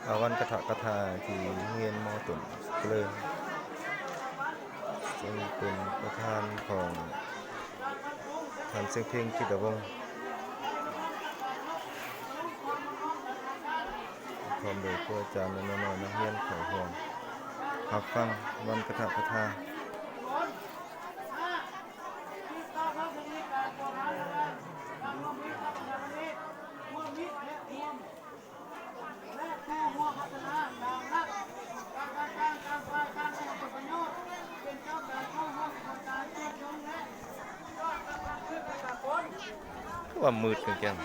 ອາວັນກະຖະກະທາທີ່ໂຮງຮຽນ ມ.ຕົ້ນສະເຫຼີ່ນ ເຊິ່ງເປັນປະທານຂອງທ່ານ ເສັງເພັງ ຈິດດາວົງ ພ້ອມດ້ວຍຄູອາຈານ ແລະ ນ້ອງໆນັກຮຽນເຂົ້າຮ່ວມຮັບຟັງວັນກະຖະກະທາ. ຄືວ່າມືດກັນຈັ່ງ